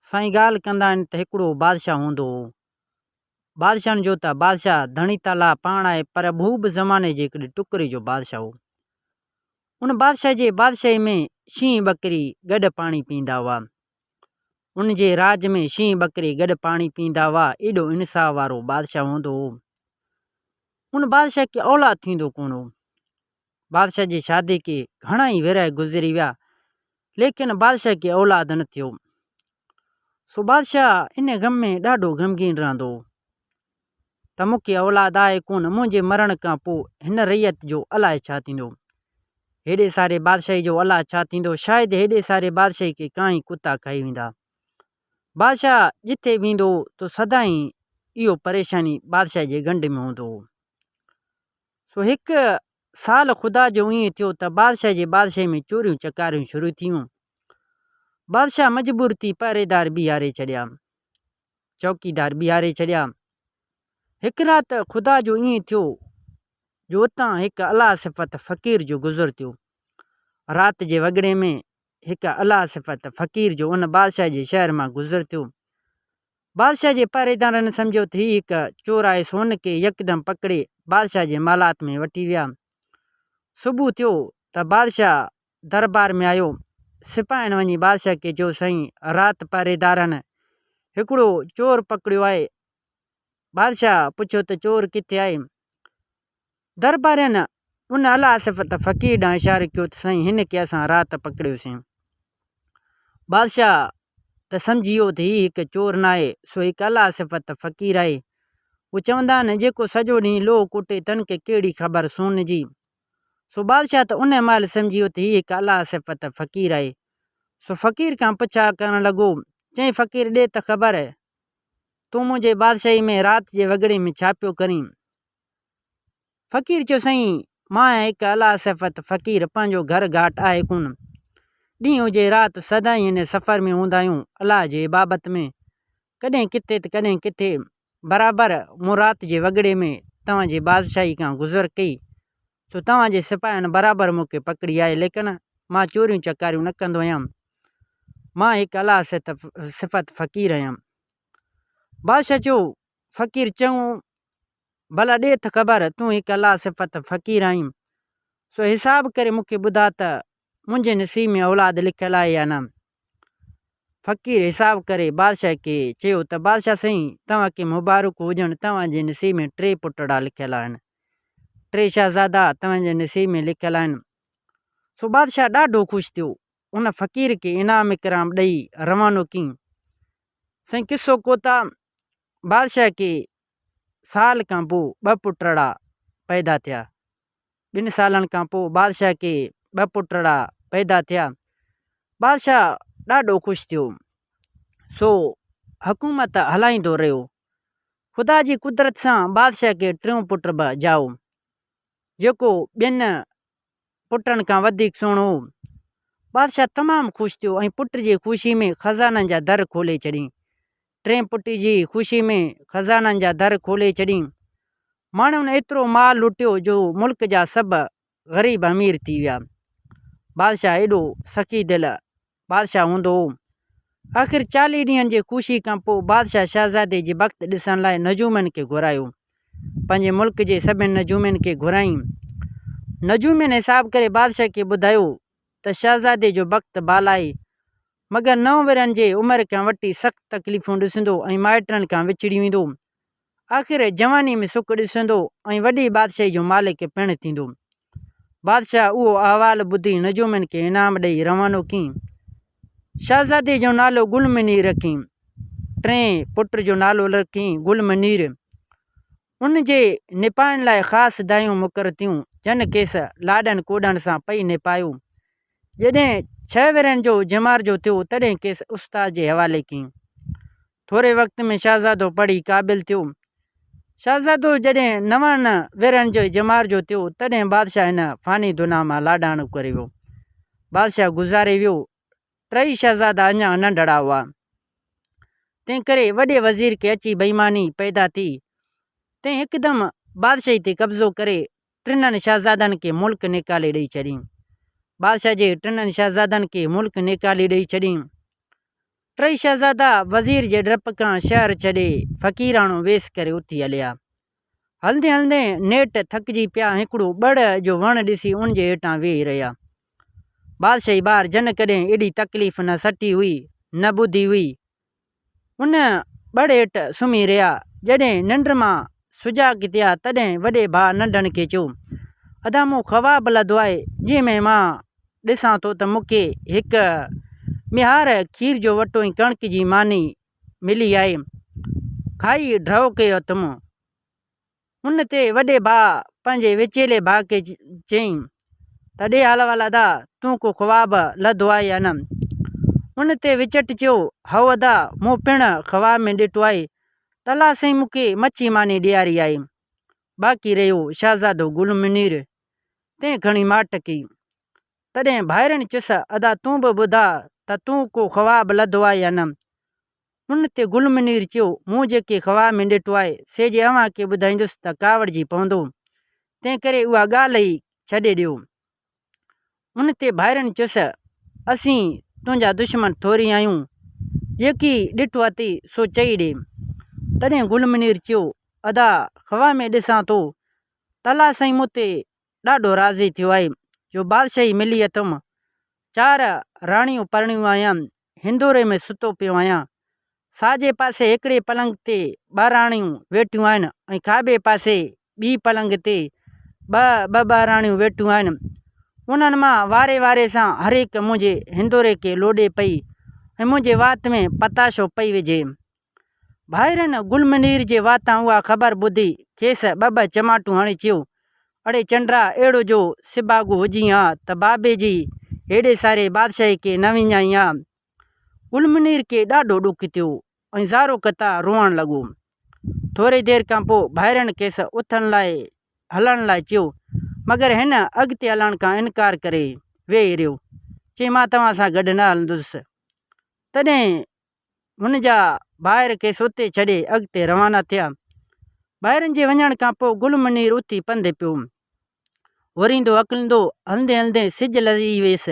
سائين ڳالهه ڪندا آهن ته هڪڙو بادشاهه هوندو هو. بادشاهن جو ته بادشاهه ڌڻي تعاليٰ پاڻ آهي پر هو به زماني جي هڪڙي ٽڪري جو بادشاهه هو. ان بادشاهه جي بادشاهي ۾ شينهن ٻڪري گڏ پاڻي پيئندا هئا. ان جي راڄ ۾ شينهن ٻڪري گڏ پاڻي پيئندا هئا. ايڏو انصاف وارو بادشاهه هوندو هو. ان بادشاهه کي اولاد ٿيندو ڪونه هو. بادشاهه جي شادي کي گهڻا ئي ورهيه گذري ويا، ليڪن بادشاهه کي اولاد نه ٿيو. سو بادشاهه ان غم ۾ ڏاڍو غمگين رهندو هو ته مون کي اولاد آهي ڪونه، منهنجي مرڻ کان پوء هن رعيت جو الاء ڇا ٿيندو؟ هيڏي ساري بادشاهي جو الاء ڇا ٿيندو؟ شايد هيڏي ساري بادشاهي کي ڪانء ڪتا کائي ويندا. بادشاهه جتي ويندو هو ته سدائين اهو پريشاني بادشاهه جي ڳنڍ ۾ هوندو هو. سو هڪ سال خدا جو ائين ٿيو ته بادشاهه جي بادشاهي ۾ چوريون چڪاريون شروع ٿيون. بادشاهه مجبور ٿي پهريدار بيهاري ڇڏيا. چوڪيدار بيهاري ڇڏيا. هڪ رات خدا جو ائين ٿيو جو اتان هڪ الله صفت فقير جو گذر ٿيو. رات جي وڳڙي ۾ هڪ الله صفت فقير جو ان بادشاهه جي شهر مان گذر ٿيو. بادشاهه جي پهريدارن سمجهيو ته هي هڪ چور آهي سو ان کي يڪدم پڪڙي بادشاهه جي محلات ۾ وٺي ويا. صبح ٿيو ته بادشاهه دربار ۾ آيو. سپاهين وڃي بادشاهه کي چيو سائين رات پهريدارن هڪڙو چور پڪڙيو آهي. بادشاهه پڇيو ته چور ڪٿي آهي؟ دربارين ان الله صفت فقير ڏانهن اشارو ڪيو ته سائين هن کي اسان رات پڪڙيوسين. بادشاهه ته سمجهي ويو ته هي هڪ چور ناهي سو هڪ الله صفت فقير آهي. هو چوندا آهن جيڪو سڄو ڏينهن لوهه ڪٽي تن کي ڪهڙي خبر سون جي. سو بادشاهه ته ان مهل سمجهي ويو ته هي هڪ الله صفت فقير آهي. سو فقير کان پڇا ڪرڻ لڳو. چيائين فقير ڏي ته خبر تون منهنجي بادشاهي ۾ رات جي وڳڙي ۾ ڇا پيو ڪرين؟ فقير چيو سائين مان آهيان هڪ الله صفت فقير پنهنجو گهر گهاٽ آهي ڪونه. ڏينهن هجي رات سدائين هن سفر ۾ هوندا آهيون الله جي عبابت ۾ ڪڏهن ڪٿي ته ڪڏهن ڪٿي. برابر مون رات جي وڳڙي ۾ توهان جي بادشاهي کان گذر ڪئي سو توهان جي سپاهين برابر مون کي پڪڙي آهي ليڪن مان چوريون چڪاريون نه ڪندو آهيان مان هڪ الله صفت فقير آهيان. بادشاهه چيو فقير چڱو ڀلا ڏي تھ خبر، تون هڪ الله صفت فقير آهين، سو حساب ڪري مون کي ٻڌاء ته منهنجي نصيب ۾ اولاد لکيل آهي يا نه؟ فقير حساب ڪري بادشاهه کي چيو ته بادشاهه سائين، توهان کي مبارڪون هجن، توهان جي نصيب ۾ ٽي پٽڙا لکيل آهن. ٽي شهزادا توهان جي نصيب ۾ لکيل آهن. سو بادشاهه ڏاڍو خوش ٿيو. ان فقير کي انعام اڪرام ڏئي روانو ڪيائين. سائين قصو ڪوتاهه، بادشاهه کي سال کان پوء ٻه پٽڙا پيدا ٿيا. ٻن سالن کان پوء بادشاهه کي ٻه پٽڙا پيدا ٿيا. بادشاهه ڏاڍو خوش ٿيو. سو حڪومت هلائيندو رهيو. خدا جي قدرت سان بادشاهه کي ٽيون پٽ به ڄائو، جيڪو ٻين پٽن کان وڌيڪ سهڻو هو. بادشاهه تمام خوش ٿيو ۽ پٽ جي خوشي ۾ خزانن جا در کولي ڇڏيائين. ٽئين پٽ جي خوشي ۾ خزانن جا در کولي ڇڏيائين. ماڻهن ايترو مال لٽيو جو ملڪ جا سڀ غريب امير ٿي ويا. بادشاهه ايڏو سخي دل بادشاهه هوندو هو. آخر 40 ڏينهن جي خوشي کان پوء بادشاهه شهزادي جي بخت ڏسڻ لاء نجومين کي گهرايو. پنهنجي ملڪ جي سڀن نجومين کي گهرايائين. نجومين حساب ڪري بادشاهه کي ٻڌايو ته شهزادي جو بخت بالائي، مگر نو ورهين جي عمر کان وٺي سخت تڪليفون ڏسندو ۽ مائٽن کان وڇڙي ويندو. آخر جوانيء ۾ سک ڏسندو ۽ وڏي بادشاهي جو مالڪ پڻ ٿيندو. بادشاهه اهو احوال ٻڌي نجومين کي انعام ڏئي روانو ڪيائين. شهزادي جو نالو گل منير رکيائين. ٽئين پٽ جو نالو رکيائين گل منير. ان جي نپائڻ لاء خاص دايون مقرر ٿيون، جن کيس لاڏن ڪوڏن سان پئي نپايو. جڏهن ڇهه ورهين جو ڄمار جو ٿيو، تڏهن کيس استاد جي حوالي ڪيائين. ٿوري وقت ۾ شهزادو پڙهي قابل ٿيو. شهزادو جڏهن نون ورهين جي ڄمار جو ٿيو، تڏهن بادشاهه هن فاني دنيا مان لاڏاڻو ڪري ويو. بادشاهه گذاري ويو. ٽئي شهزادا اڃا ننڍڙا هئا. تنهنڪري وڏي وزير کي اچي بيماني پيدا ٿي. تنهن هڪدم بادشاهي تي قبضو ڪري ٽنهن شهزادن کي ملڪ نيڪالي ڏئي ڇڏي. بادشاهه جي ٽنهن شهزادن کي ملڪ نيڪالي ڏئي ڇڏي. ٽئي شهزادا وزير جي ڊپ کان شهر ڇڏي فقيراڻو ويس ڪري اٿي هليا. هلندي هلندي نيٺ ٿڪجي پيا هڪڙو ٻڙ جو وڻ ڏسي ان جي هيٺان ويهي رهيا. بادشاهي ٻار جن ڪڏهن ايڏي تڪليف نه سٺي هئي نه ٻڌي هئي. ان ٻڙ هيٺ سمهي رهيا. جڏهن ننڊ مان سجاڳ ٿيا تڏهن وڏي ڀاء ننڍن کي چيو، ادا مون خواب لڌو آهي جنهن ۾ مان ڏسان ٿو ته مون کي هڪ ميهار کير جو وٽو ۽ ڪڻڪ جي ماني ملي آهي. کائي ڍؤ ڪيو اٿم. ان تي وڏي ڀاء پنهنجي وچيلي ڀاء کي چيائين ته ڏي حال احوال ادا، تون ڪو خواب لڌو آهي يا نه؟ ان تي وچٽ چيو، هائو ادا، مون پڻ خواب ۾ ڏٺو آهي ته الله سائين مون کي مڇي ماني ڏياري آهي. باقي رهيو شهزادو گل منير، تنهن کڻي ماٺ ڪئي. تڏهن ڀائرن چيس، ادا تون به ٻڌاء ته تون ڪو خواب لڌو آهي يا نه؟ ان تي گل منير چيو، مون جيڪي خواب ۾ ڏٺو آهي، سي جي اوهان کي ٻڌائيندس ته ڪاوڙجي پوندو، تنهنڪري اها ڳالهه ئي ڇڏي ڏيو. ان تي ڀائرن چيس، اسين تنهنجا دشمن ٿوري آهيون، جيڪي ڏٺو اٿئي سو چئي ڏي. تڏهن گل منير چيو، ادا خواب ۾ ڏسان ٿو ته الله سائين مون تي ڏاڍو راضي ٿيو آهي جو بادشاهي ملي اٿم، چار راڻيون پرڻيون آهيان، هندوري ۾ ستو پيو آهيان. ساڄي پاسي هڪڙي پلنگ تي ٻه راڻيون ويٺيون آهن ۽ کاٻي پاسي ٻي پلنگ تي ٻه ٻه ٻه راڻيون ويٺيون آهن. انهن مان واري واري سان هر هڪ منهنجي هندوري کي لوڏي پئي ۽ منهنجي وات ۾ پتاشو پئي وجهي. ڀائرن گل منير جي واتان اها خبر ٻڌي کيس ٻه ٻه چماٽون هڻي چيو، اڙي چنڊرا اهڙو جو سڀاڳو هجين ها ته بابي جي هيڏي ساري بادشاهي کي نه وڃائين ها. گل منير کي ڏاڍو ڏک ٿيو ۽ زارو قطار روئڻ لڳو. ٿوري دير کان پوء ڀائرن کيس اٿڻ لاء هلڻ لاء چيو، مگر هن اڳتي هلڻ کان انڪار ڪري ويهي رهيو. چيائين مان توهان سان گڏ نه هلندس. تڏهن هن جا ڀائر کيس اتي ڇڏي اڳتي روانا ٿيا. ڀائرن جي وڃڻ کان پوء گل منير اٿي پنڌ پيو. هوريندو هڪلندو هلندي هلندي سج لهي ويس.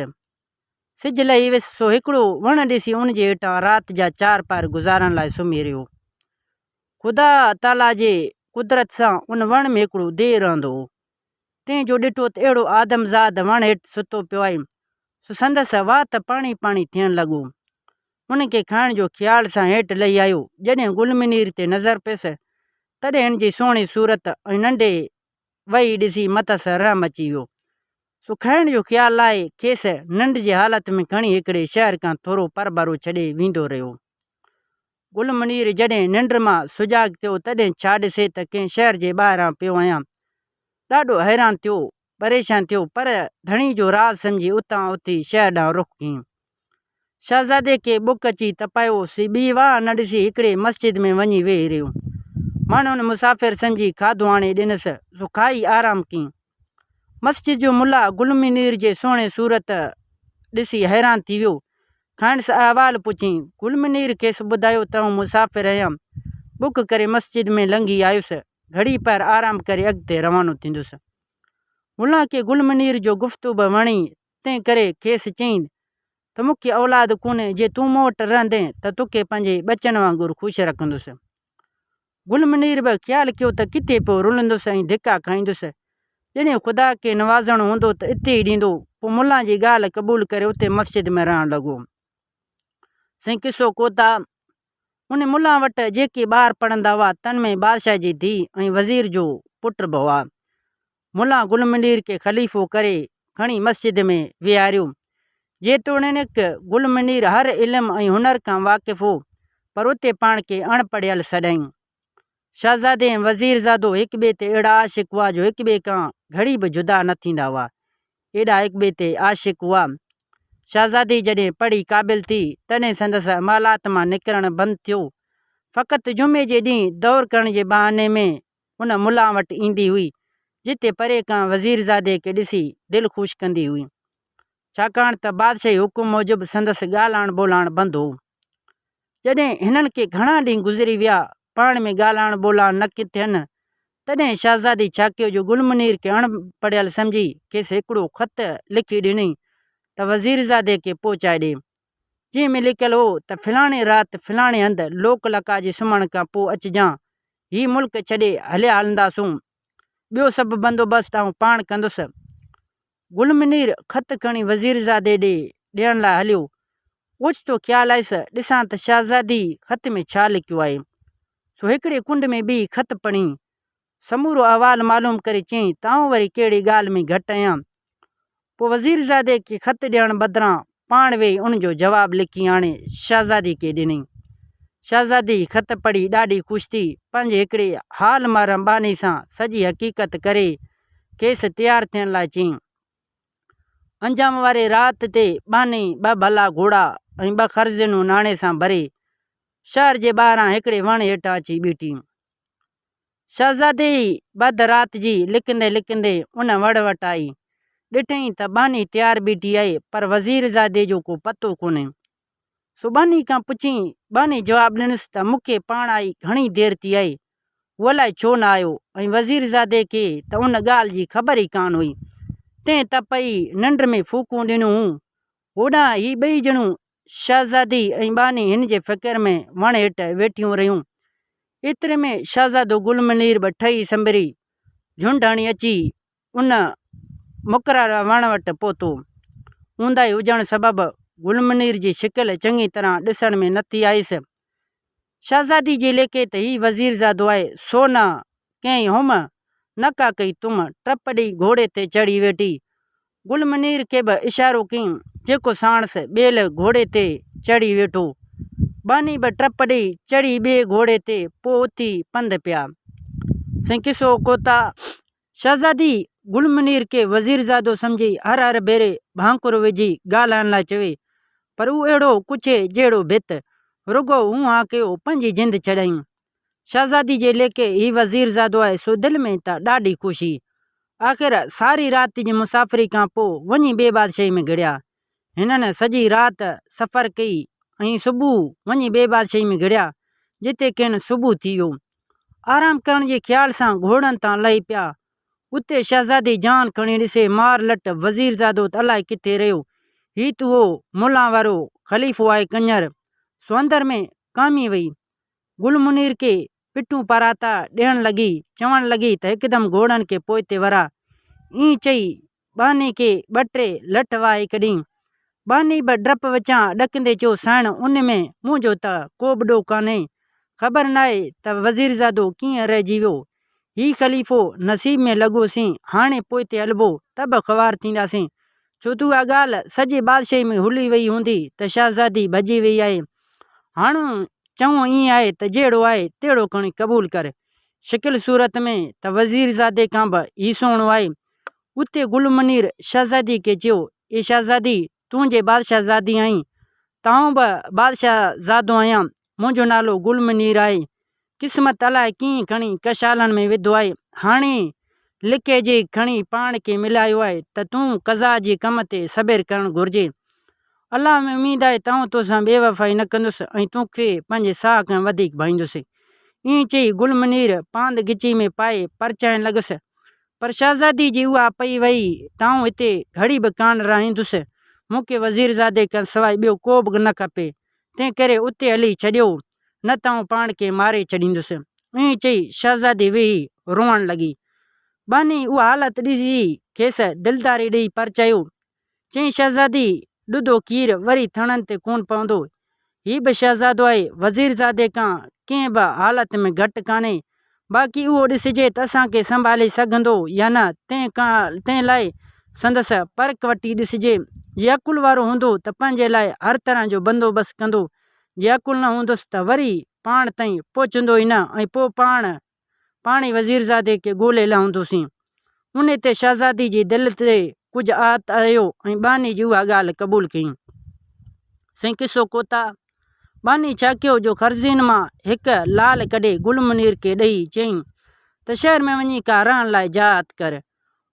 سج لهي ويس سو هڪڙو وڻ ڏسي ان جي هيٺان رات جا چار پهر گذارڻ لاء سمهي رهيو. خدا تعاليٰ جي قدرت سان ان وڻ ۾ هڪڙو ديهه رهندو هو. تنهن جو ڏٺو ته اهڙو آدم زاد وڻ هيٺ ستو پيو آهي، سو سندس وات پاڻي پاڻي ٿيڻ لڳو. ان کي کائڻ جو خيال سان هيٺ لهي آيو. جڏهن گل منير تي نظر پيس، تڏهن هن جي سهڻي صورت ۽ ننڍي وهي ڏسي مٿس رحم اچي ويو. سو کائڻ جو خيال لاهي کيس ننڊ جي حالت ۾ کڻي هڪڙي شهر کان ٿورو پرڀرو ڇڏي ويندو رهيو. گل منير جڏهن ننڊ مان سجاڳ ٿيو، تڏهن ڇا ڏسي ته ڪنهن شهر جي ٻاهران پيو آهيان. ڏاڍو حيران ٿيو، پريشان ٿيو، پر ڌڻي جو راز سمجهي اتان اٿي شهر ڏانهن رخ ڪيائين. شهزادي کي بک اچي تپايو، سي ٻي واهه نه ڏسي هڪڙي مسجد ۾ وڃي ويهي رهيو. ماڻهن مسافر سمجهي کاڌو آڻي ڏنس، سو کائي آرام ڪيائين. مسجد جو ملا گل منير جي سهڻي صورت ڏسي حيران ٿي ويو. کانئس احوال پڇيائين. گل منير کيس ٻڌايو ته آئون مسافر آهيان، بک ڪري مسجد ۾ لنگهي آيس، گهڙي پهر آرام ڪري اڳتي روانو ٿيندس. ملا کي گل منير جو گفتگو به وڻي، تنهن ڪري کيس چيائين ته مون کي اولاد ڪونهي، جي تون مون وٽ رهندين ته توکي پنهنجي ٻچن وانگر خوش رکندس. گل منير به خيال ڪيو ته ڪٿي پيو رلندس ۽ ڌڪا کائيندس. جڏهن خدا کي نوازڻو هوندو ته اتي ئي ڏيندو. پوء ملان جي ڳالهه قبول ڪري اتي مسجد ۾ رهڻ لڳو. سائين قصو ڪوتاهه، ان ملان وٽ جيڪي ٻار پڙهندا هئا، تن ۾ بادشاهه جي ڌيء ۽ وزير جو پٽ به هئا. ملان گل منير کي خليفو ڪري کڻي مسجد ۾ ويهاريو. جيتوڻيڪ گل منير هر علم ۽ هنر کان واقف هو، پر اتي پاڻ کي اڻ پڙهيل سڏائين. شهزادي ۽ وزيرزادو هڪٻئي تي اهڙا عاشق هئا جو هڪٻئي کان گهڙي به جدا نه ٿيندا هئا. ايڏا هڪٻئي تي عاشق هئا. شهزادي جڏهن پڙهي قابل ٿي، تڏهن سندس محلات مان نڪرڻ بند ٿيو. فقط جمعي جي ڏينهن دور ڪرڻ جي بهاني ۾ ان ملان وٽ ايندي هئي، جتي پري کان وزيرزادي کي ڏسي دل خوش ڪندي هئي. ڇاڪاڻ ته بادشاهي حڪم موجب سندس ڳالهائڻ ٻولهائڻ بند هو. جڏهن هنن کي گهڻا ڏينهن گذري ويا، پاڻ ۾ ڳالهائڻ ٻولهائڻ نه ٿين، تڏهن شهزادي ڇا ڪيو جو گل منير کي اڻ پڙهيل سمجهي کيس هڪڙو خط لکي ڏنائين ته وزيرزادي کي پهچائي ڏي. جنهن ۾ لکيل هو ته فلاڻي رات فلاڻي هنڌ لوڪ لقاء جي سمهڻ کان پوء اچجان، هي ملڪ ڇڏي هليا هلنداسون. ٻيو سڀ بندوبست آئون پاڻ ڪندس. گل منير خط کڻي وزيرزادي ڏي ڏيڻ لاء هليو. اوچتو خيال آيس، ڏسان ته شهزادي خط ۾ ڇا لکيو آهي. سو هڪڙي ڪنڊ ۾ بيهي خط پڙهي، سمورو احوال معلوم ڪري چيائين ته آئون وري ڪهڙي ڳالهه ۾ گهٽ آهيان. پوء وزيرزادي کي خط ڏيڻ بدران پاڻ ويهي ان جو جواب لکي آڻي شهزادي کي ڏنائين. شهزادي خط پڙهي ڏاڍي خوش ٿي، پنهنجي هڪڙي حال محرم ٻانهي سان سڄي حقيقت ڪري کيس تيار ٿيڻ لاء چيائين. انجام واري رات تي ٻانهي ٻه ڀلا گهوڙا ۽ ٻه خرزينون ناڻي سان ڀري شهر جي ٻاهران هڪڙي وڻ هيٺان اچي بيٺي. شهزادي ٻڌ رات جي لڪندي لڪندي ان وڙ وٽ آئي. ڏٺائين ته ٻانهي تيار بيٺي آهي، پر وزيرزادي جو ڪو پتو ڪونهي. سو ٻانهي کان پڇيائين. ٻانهي جواب ڏنس ته مون کي پاڻ آئي گهڻي دير ٿي آهي، هو الائي ڇو نه آيو ۽ وزيرزادي کي ته ان ڳالهه جي خبر ئي ڪانه هئي. تنهن ته پئي ننڊ ۾ ڦوڪون ڏنيون هون. هوڏانهن هي ٻئي ڄڻيون شهزادي ۽ ٻانهي هن جي فڪر ۾ وڻ هيٺ ويٺيون رهيون. ايتري ۾ شهزادو گل منير به ٺهي سنڀري جهنڊ هڻي اچي ان مقرره وڻ وٽ پهتو. اونداهي هجڻ سبب گل منير جي شڪل چڱي طرح ڏسڻ ۾ نٿي آيس. شهزادي جي ليکي ته هي وزيرزادو آهي، سو نه ڪنهن هم، نه ڪا ڪئي تم، ٽپ ڏيئي گهوڙي تي چڙهي ويٺي. گل منير کي به اشارو ڪيائين، جيڪو ساڻس ٻيلهه گهوڙي تي چڙهي ويٺو. ٻانهي به ٽپ ڏيئي چڙهي ٻئي گهوڙي تي، پوء اٿي پنڌ پيا. سائين قصو ڪوتا شهزادي گل منير کي وزيرزادو سمجهي هر هر ڀيري ڀانڪر وجهي ڳالهائڻ لاء چوي، پر هو اهڙو ڪڇي جهڙو ڀت، رڳو هون هان ڪيو پنهنجي جند ڇڏايائين. شهزادي جي ليکي هي وزيرزادو آهي سو دل ۾ ته ڏاڍي خوشي. آخر ساري رات جي مسافري کان پوء وڃي ٻي بادشاهي ۾ گهڙيا. هنن سڄي رات سفر ڪئي ۽ صبح وڃي ٻي بادشاهي ۾ گهڙيا، جتي کين صبح ٿي ويو. آرام ڪرڻ جي خيال سان گهوڙن تان لهي پيا. اتي شهزادي جان کڻي ڏسي مار لٽ وزيرزادو ته الائي ڪٿي رهيو. هي ته اهو ملان وارو خليفو آهي ڪڃر. سو اندر ۾ کامي وئي. گل منير کي پٽون پاراتا ڏيڻ لڳي، چوڻ لڳي ته هڪدم گهوڙن کي پوئتي ورا. ائين چئي ٻانهي کي ٻه ٽي لٺ واهي ڪڍيائين. ٻانهي به ڊپ وچان ڏڪندي چيو، سائڻ ان ۾ منهنجو ته ڪو به ڏوهه ڪانهي. خبر ناهي ته وزيرزادو ڪيئن رهجي ويو. هي خليفو نصيب ۾ لڳوسين، هاڻي پوئتي هلبو ته به خوار ٿينداسين. ڇو ته اها ڳالهه سڄي بادشاهي ۾ هلي وئي هوندي ته شهزادي ڀڄي وئي آهي. هاڻ چڱو ائين آهي ته جهڙو آهي تهڙو کڻي قبول ڪر. شڪل صورت ۾ ته وزيرزادي کان به هي سهڻو آهي. اتي گل منير شهزادي کي چيو، اي شهزادي! تون جي بادشاهه زادي آهين، ته آئون به بادشاهه زادو آهيان. منهنجو نالو گل منير آهي. قسمت الائي ڪيئن کڻي ڪشالن ۾ وڌو آهي. هاڻي لڪي جي کڻي پاڻ کي ملايو آهي ته تون قضا جي ڪم تي صبر ڪرڻ گهرجي. الله ۾ اميد آهي ته آئون توسان بيوفائي نه ڪندس ۽ توکي پنهنجي ساهه کان وڌيڪ ڀائيندس. ائين چئي گل منير پاند ڳچي ۾ پائي پرچائڻ لڳس. پر شهزادي جي اها پئي وئي ته آئون هتي گهڙي به ڪانه رهندس، مون کي وزيرزادي کان سواء ٻيو ڪو به نه کپي، تنهن ڪري اتي هلي ڇڏيو، نه ته آئون پاڻ کي ماري ڇڏيندس. ائين چئي شهزادي ويهي روئڻ لڳي. ٻانهي اها حالت ڏسي کيس دلداري ڏيئي پرچايو. چيائين، شهزادي، ڏڌو کير وري ٿڻن تي ڪونه پوندو. هي به شهزادو آهي، وزيرزادي کان ڪنهن به حالت ۾ گهٽ ڪانهي. باقي اهو ڏسجي ته اسان کي سنڀالي سگهندو يا نه، تنهن لاء سندس پرک وٺي ڏسجي. جي عقل وارو هوندو ته پنهنجي لاء هر طرح جو بندوبست ڪندو، جي عقل نه هوندس ته وري پاڻ تائين پهچندو ئي نه ۽ پوء پاڻ پاڻ ئي وزيرزادي کي ڳولي لهندوسين. انهي تي شهزادي جي دل تي ڪجهه آهت آيو ۽ ٻانهي جي اها ڳالهه قبول ڪيائين. سائين قصو ڪوتاهه، ٻانهي ڇا ڪيو جو خرزين مان هڪ لعل ڪڍي گل منير کي ڏئي چيائين ته شهر ۾ وڃي ڪا رهڻ لاء جاء هٿ ڪر.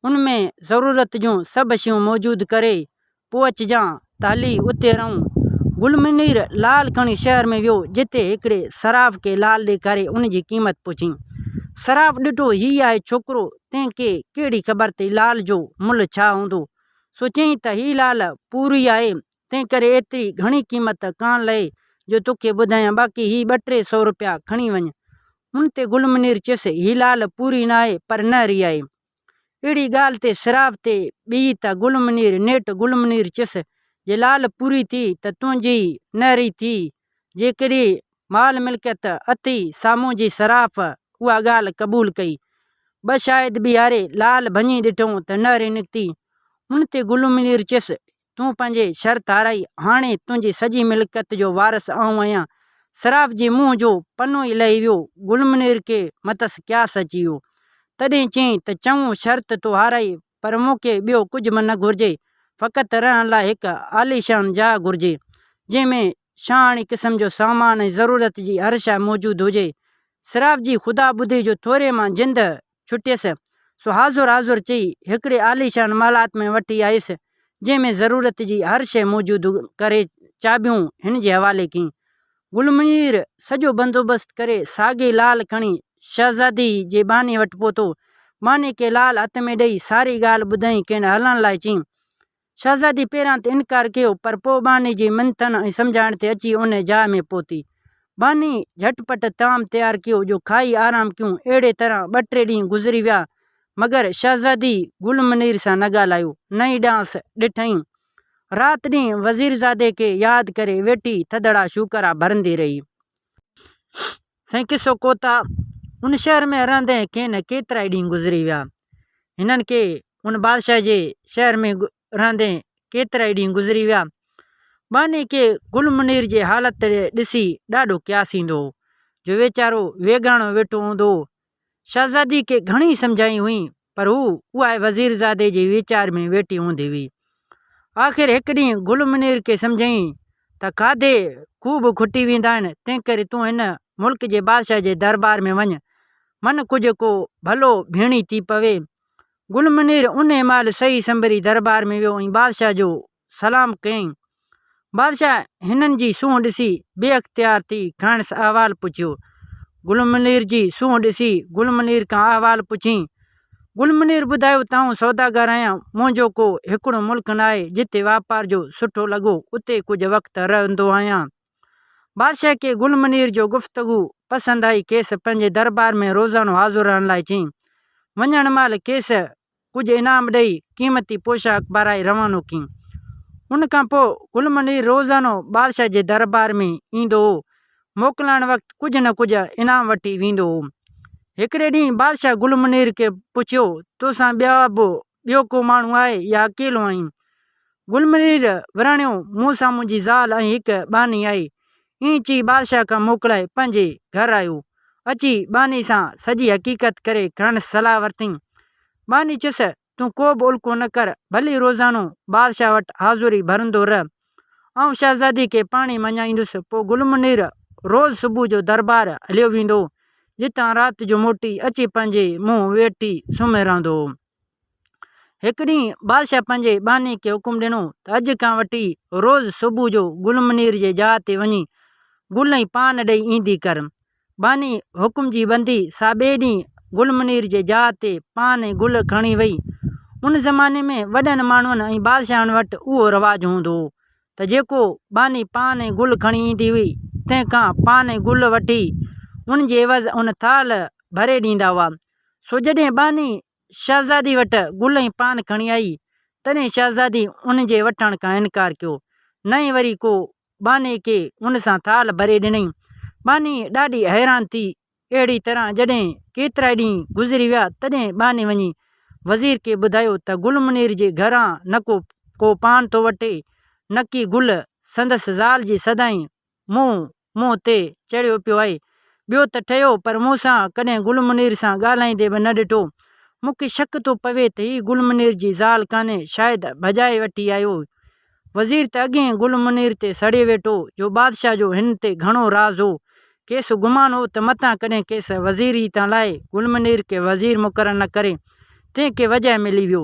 ان ۾ ضرورت جون سڀ شيون موجود ڪري پوء اچجان ته هلي اتي رهون. گل منير لعل کڻي شهر ۾ ويو، جتي هڪڙي صراف کي لعل ڏيکاري ان جي قيمت پڇيائين. صراف ڏٺو هي آهي ڇوڪرو، تنهن کي ڪهڙي خبر ته لعل جو ملهه ڇا هوندو. سو چيائين ته هي لعل پوري آهي. تنهنڪري ايتري گهڻي قيمت ڪانه لهي جو توکي ٻڌايان، باقي هي ٻه ٽي سئو رپيا کڻي وڃ. ان تي گل منير چيس، هي لال پوري ناهي پر نهري آهي. اهڙي ڳالهه تي صراف تي ٻيئي ته گل منير نيٺ گل منير چيس، جي لال پوري ٿي ته تنهنجي ئي نهري ٿي، جيڪڏهن مال ملڪيت اٿئي سا منهنجي صراف اها ڳالهه قبول ڪئي. ٻه شاهد بيهاري لال ڀڃي ڏٺئون ته نهري نڪتي. ان تي گل منير چيس، تون پنهنجي شرط هارائي، هاڻي تنهنجي سڄي ملڪيت جو وارث آئون آهيان. صراف جي منهن جو پنو ئي لهي ويو. گل منير کي مٿس قياس اچي ويو. تڏهن چيائين ته چڱو شرط تو هارائي، پر مون کي ٻيو ڪجهه به نه گهرجي، فقط رهڻ لاء هڪ عاليشان جاء گهرجي، جنهن ۾ شاهاڻي قسم جو سامان ۽ ضرورت جي هر شيء موجود هجي. صراف جي خدا ٻڌي جو ٿوري مان جند ڇٽيس، سو حاضر حاضر چئي، هڪڙي عاليشان محلات ۾ وٺي آيس، جنهن ۾ ضرورت جي هر شيء موجود ڪري چاٻيون هن جي حوالي ڪيائين. گل منير سڄو بندوبست ڪري ساڳي لال کڻي شهزادي جي ٻانهي وٽ پهتو. ٻانهي کي لال هٿ ۾ ڏئي ساري ڳالهه ٻڌائين کين هلڻ لاء چيائين. شهزادي پهريان ته انڪار ڪيو پر پوء ٻانهي جي منٿن ۽ سمجهائڻ تي اچي انهي جاء ۾ پهتي. ٻانهي جهٽ پٽ طعام تيار ڪيو جو کائي آرام ڪيون. اهڙي طرح ٻه ٽي ڏينهن گذري ويا مگر شهزادي گل منير سان نه ڳالهايو نه ئي ڏانهس ڏٺائين. رات ڏينهن وزيرزادي کي ياد ڪري ويٺي ٿڌڙا شوڪرا ڀرندي رهي. سائين قصو ڪوتا، ان شهر ۾ رهندي کين ڪيترائي ڏينهن گذري ويا. هنن کي ان بادشاهه جي شهر ۾ رهندي ڪيترائي ڏينهن گذري ويا. ٻانهي کي گل منير جي حالت ڏسي ڏاڍو قياس ايندو هو، جو ويچارو ويڳاڻو ويٺو هوندو هو. شهزادي کي گهڻي سمجهائي هئي، پر هو اهائي وزيرزادي جي ويچار ۾ ويٺي هوندي هئي. آخر هڪ ڏينهن گل منير کي سمجهيائين ته کاڌي خوب کٽي ويندا آهن، تنهنڪري تون هن ملڪ جي بادشاهه جي دربار ۾ وڃ، من ڪجهه ڪو ڀلو ڀيڻي ٿي پوي. گل منير انهيء مهل سهي سنڀري دربار ۾ ويو ۽ بادشاهه جو سلام ڪيائين. بادشاهه هنن جي سونهن ڏسي بي اختيار ٿي کانئس احوال پڇيو. گل منير جي سونهن ڏسي گل منير کان احوال پڇيائين. گل منير ٻڌايو ته آئون سوداگر آهيان، منهنجو ڪو هڪڙو ملڪ ناهي، جتي واپار جو سٺو لڳو اتي ڪجهه وقت رهندو آهيان. بادشاهه کي گل منير جو گفتگو پسند آئي، کيس پنهنجي دربار ۾ روزانو حاضر رهڻ لاء چيائين. وڃڻ مهل کيس ڪجهه انعام ڏئي قيمتي پوشاڪ پارائي روانو ڪيائين. ان کان پوء گل منير روزانو بادشاهه جي دربار ۾ ايندو هو. موڪلائڻ وقت ڪجهه نه ڪجهه انعام وٺي ويندو هو. هڪڙي ڏينهن بادشاهه گل منير کي پڇيو، توسان ٻيا به ٻيو ڪو ماڻهو آهي يا اڪيلو آهين؟ گل منير وراڻيو، مون سان منهنجي زال ۽ هڪ ٻانهي آهي. ائين چئي بادشاهه کان موڪلائي پنهنجي گهر آيو. اچي ٻانهي سان سڄي حقيقت ڪري کانئس صلاح ورتائين. ٻانهي چيس، تون ڪو به الڪو نه ڪر، ڀلي روزانو بادشاهه وٽ حاضري ڀرندو رهه. آئون شهزادي کي پاڻهي مڃائيندس. پوء گل منير روز صبح جو دربار هليو ويندو هو، جتان رات جو موٽي اچي پنهنجي منهن ويٺي سمهي رهندو هو. هڪ ڏينهن بادشاهه پنهنجي ٻانهي کي حڪم ڏنو ته اڄ کان وٺي روز صبح جو گل منير جي جاء تي وڃي گل ۽ پان ڏئي ايندي ڪر. ٻانهي حڪم جي بندي سا ٻئي ڏينهن گل منير جي جاء تي پان ۽ گل کڻي وئي. ان زماني ۾ وڏن ماڻهن ۽ بادشاهن وٽ اهو رواج هوندو هو ته جيڪو ٻانهي پان ۽ گل کڻي ايندي هئي، تنهن کان پان ۽ گل وٺي ان جي عيوض ان ٿالهه ڀري ڏيندا هئا. سو جڏهن ٻانهي شهزادي وٽ گل ۽ پان کڻي آئي، تڏهن شهزادي ان جي وٺڻ کان انڪار ڪيو، نه ئي وري ڪو ٻانهي کي ان سان ٿالهه ڀري ڏنائين. ٻانهي ڏاڍي حيران ٿي. اهڙي طرح جڏهن ڪيترائي ڏينهن گذري ويا، تڏهن ٻانهي وڃي وزير کي ٻڌايو ته گل منير جي گهران نه ڪو ڪو پان ٿو وٺي، نڪي گل، سندس زال جي سدائين منهن منهن تي چڙهيو پيو آهي. ٻيو ته ٺهيو پر مون سان ڪڏهن گل منير سان ڳالهائيندي به نه ڏٺو. مون کي شڪ ٿو پوي ته هي گل منير جي زال ڪانهي، شايد ڀڄائي وٺي آيو. وزير ته اڳهين گل منير تي سڙي ويٺو، جو بادشاهه جو هن تي گهڻو راز هو. کيس گمان هو ته متان ڪڏهن کيس وزيري تان لاهي گل منير کي وزير مقرر نه ڪري، تنهن کي وجهه ملي ويو.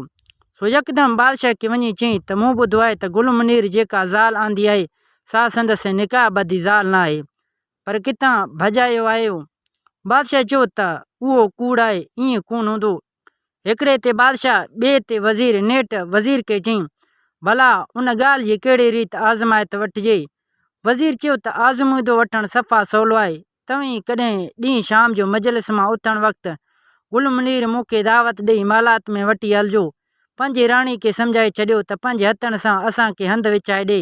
سو يڪدم بادشاهه کي وڃي چيائين ته مون ٻڌو آهي ته گل منير جيڪا زال آندي آهي، سا سندس نڪاح ٻڌي زال نه آهي، پر ڪٿان ڀڄايو آيو؟ بادشاهه چيو ته اهو ڪوڙ آهي، ائين ڪونه هوندو. هڪڙي تي بادشاهه، ٻئي تي وزير، نيٺ وزير کي چيائين، ڀلا ان ڳالهه جي ڪهڙي ريت آزمائت وٺجي؟ وزير چيو ته آزمودو وٺڻ صفا سولو آهي. توهين ڪڏهن ڏينهن شام جو مجلس مان اٿڻ وقت گل منير مون کي دعوت ڏئي محلات ۾ وٺي هلجو. پنهنجي راڻي کي سمجهائي ڇڏيو ته پنهنجي هٿن سان اسان کي هنڌ وڇائي ڏي.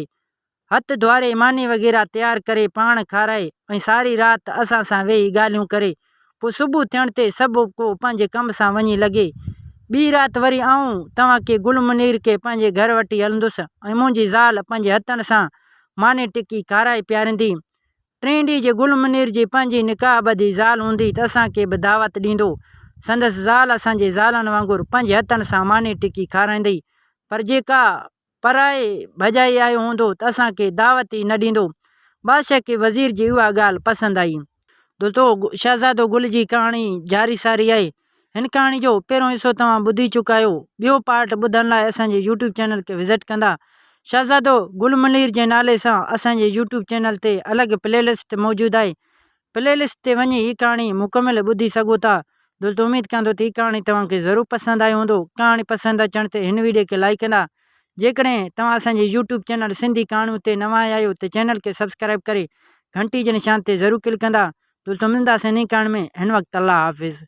هٿ ڌوئاري ماني وغيره تيار ڪري پاڻ کارائي ۽ ساري رات اسان سان ويهي ڳالهيون ڪري. پوء صبح ٿيڻ تي سڀ ڪو پنهنجي ڪم سان وڃي لڳي. ٻي رات وري آئون توهان کي گل منير کي پنهنجي گهر وٺي هلندس ۽ منهنجي زال پنهنجي هٿن سان ماني ٽڪي کارائي پياريندي. ٽئين ڏينهن جي گل منير جي پنهنجي نڪاح ٻڌي زال هوندي ته اسان کي به دعوت ڏيندو. سندس زال اسان جي زالن وانگر پنهنجي هٿن سان ماني ٽڪي کارائيندي. پر جي ڪا پرائي ڀڄائي آيو هوندو ته اسان کي دعوت ئي نه ڏيندو. بادشاهه کي وزير جي اها ڳالهه پسند آئي. دوستو شهزادو گل جي ڪهاڻي جاري ساري آهي. هن ڪهاڻي جو پهريون حصو توهان ٻڌي چڪا آهيو. ٻيو پارٽ ٻڌڻ لاء اسان جي يوٽيوب چينل کي وزٽ ڪندا. شهزادو گل منير جي نالي سان اسان جي يوٽيوب چينل تي الڳ پلي لسٽ موجود آهي. پلي لسٽ تي وڃي هي ڪهاڻي مڪمل ٻڌي سگهو ٿا. دوستو اميد ڪيان ٿو ته هي ڪهاڻي توهان کي ضرور پسند آئي هوندو. ڪهاڻي پسند اچڻ تي هن ويڊيو کي لائيڪ ڪندا. جيڪڏهن توهان اسان جي يوٽيوب چينل سنڌي ڪهاڻيون تي نوان آيا آهيو ته چينل کي سبسڪرائيب ڪري گهنٽي جي نشان تي ضرور ڪلڪ ڪندا. دوستو ملنداسين نئين ڪهاڻي ۾ هن وقت الله حافظ.